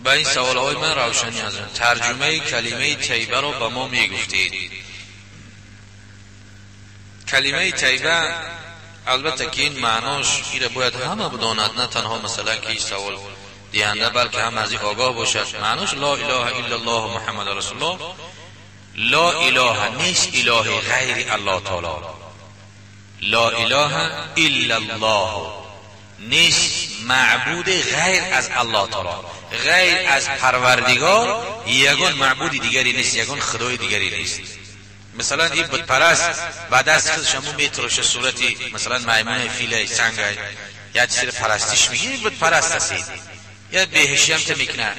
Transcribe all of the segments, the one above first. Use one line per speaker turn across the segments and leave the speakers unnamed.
به این سوال های من روشنی از ترجمه کلمه طیبه را به ما میگفتید. کلمه طیبه البته که این معناش ایره باید همه بداند، نه تنها مثلا که این سوال دهنده بلکه هم از این آگاه باشد. معناش لا اله الا الله محمد رسول الله، لا اله نیست اله غیر الله تعالی، لا اله الا الله نیست معبود غیر از الله تعالی، غیر از پروردگار یگان معبود دیگری نیست، یگان خدای دیگری نیست. مثلا این بت پرست بعد از خودش همون میتراشه صورتی مثلا میمون، فیل، سنگ یا چیزی پرستش میگه، بت پرست هستید یا بهشی هم میکنه،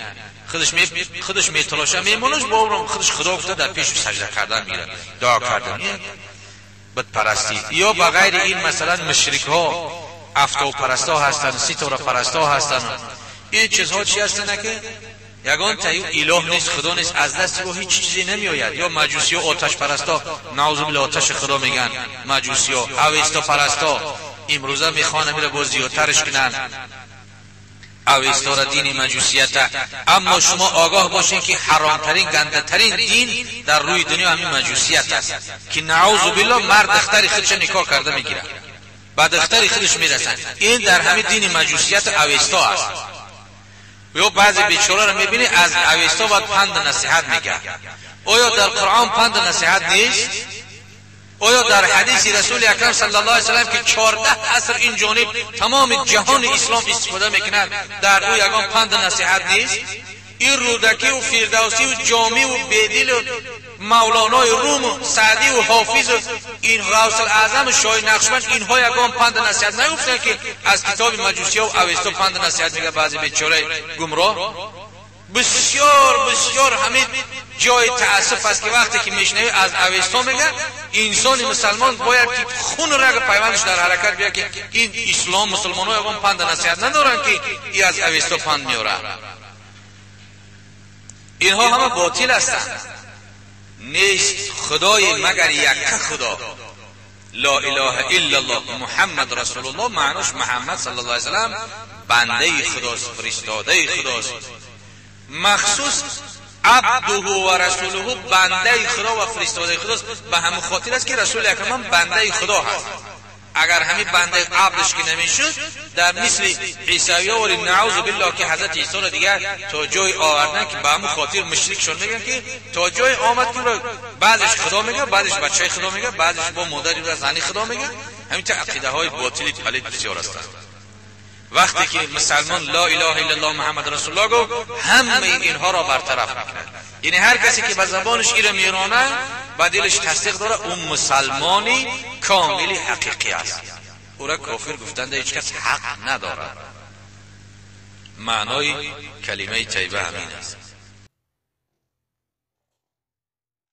خودش میتراشه میمونش با خودش خدا گفته در پیش سجده کردن میره، دعا کردن، بت پرستی. یا بغیر این مثلا مشرک ها افتاو پرستا هستن، ستاره پرستا هستن، این چیزها چی هستن که یگان تایو اله نیست، خدا نیست، از دست او هیچ چیزی نمی آید. یا مجوسی ها آتش پرستا، نعوذ بالله آتش خدا میگن مجوسی ها، اوستا پرستا امروزه میخوان میره باز زیادترش کنن اوستا را، دین مجوسیت. اما شما آگاه باشین که حرامترین گنده ترین دین در روی دنیا همین مجوسیت است که نعوذ بالله مرد دختر خودش نکاح کرده میگیره، بعد دختر خودش میرسن. این در همین دین مجوسیت اوستا است. یا بعضی بیچاره را میبینی از اوستا باید پند نصیحت میگه. آیا در قرآن پند نصیحت نیست؟ آیا در حدیث رسول اکرم صلی الله علیه و سلم که 14 عصر این جانب تمام جهان اسلام استفاده میکند در او یگان پند نصیحت نیست؟ این رودکی و فردوسی و جامی و بیدل و مولانای روم و سعدی و حافظ و این غوث الاعظم و شاه نقشبند اینها یگان پند نصیحت نگفتن که از کتاب مجوسی و اوستا پند نصیحت میگه بعضی بیچاره گمراه. بسیار بسیار همین جای تأسف است که وقتی که میشنوی از اوستا میگه انسان مسلمان باید که خون رگ پیوندش در حرکت بیاد که این اسلام مسلمان ها یگان پند نصیحت ندارن که ای از اوستا پند میاره. اینها همه باطل هستند. نیست خدای مگر یک خدا، لا اله الا الله محمد رسول الله. معناش محمد صلی الله علیه و سلم بنده خداست، فرستاده خداست، مخصوص عبده و رسوله، بنده خدا و فرستاده خداست. به همین خاطر است که رسول اکرم بنده خدا هست. اگر همین بنده عبدش که نمیشد در مثل عیسوی ها، ولی نعوذ بالله که حضرت عیسی را دیگه تا جای آوردن که به همون خاطر مشرکشون میگن که تا جای آمد که بعضش خدا میگه، بعضش بچه خدا میگه، بعضش با مادری و زنی خدا میگه. همین تا عقیده های باطلی پلید بسیار هستند. وقتی که مسلمان لا اله الا الله محمد رسول الله گفت همه اینها را برطرف میکنه. یعنی هر کسی که به زبانش ایره میرانه و دلش تصدیق داره اون مسلمانی کاملی حقیقی است. او را کافر گفتن هیچ کس حق ندارد. معنای کلمه طیبه همین است.